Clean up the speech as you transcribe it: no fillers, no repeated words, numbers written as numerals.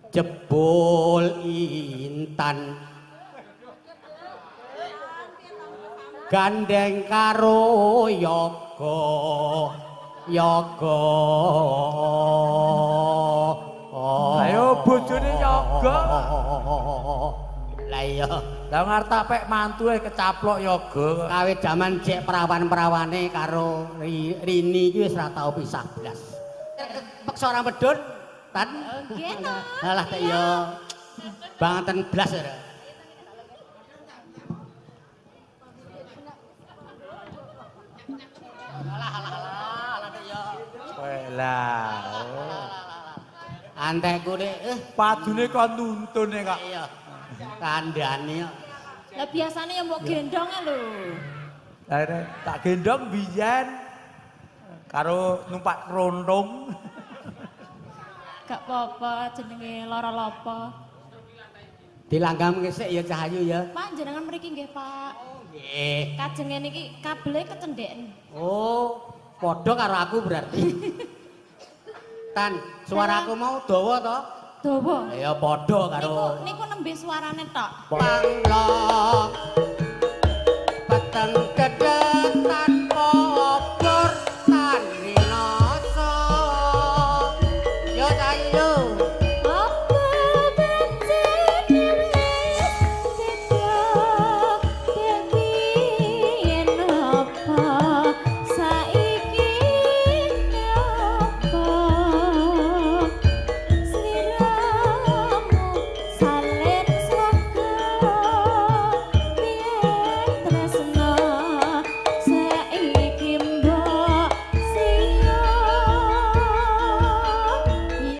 Jebul intan gandeng karo yoga yoga. Ayo bojone yoga. Lah iya. Lah ngarep tak pek mantu e kecaplok yoga. Kawit jaman cek perawan-perawane karo Rini iki wis ora tau pisah blas. Peksa ora medhun, Tan. Nggih to. Alah tak iya. Banten blas ora. Alah alah alah tak iya. Lah. Antekku nek Padune kon nuntun e kok. Iya. Kandhane kok. Lah biasane ya mbok gendong e lho. Lah tak gendong biyen karo numpak kerontong. Gak apa-apa jenenge lara lopo. Dilanggam ngesik ya Cahayu ya. Pak jenengan mriki nggih, Pak. Oh nggih. Kajenge niki kabele kecendheken. Oh, padha karo aku berarti. Tan, suaraku mau dawa to? Dawa. Ya padha karo. Niku nembe suarane tok. Panglok. Peteng kedhe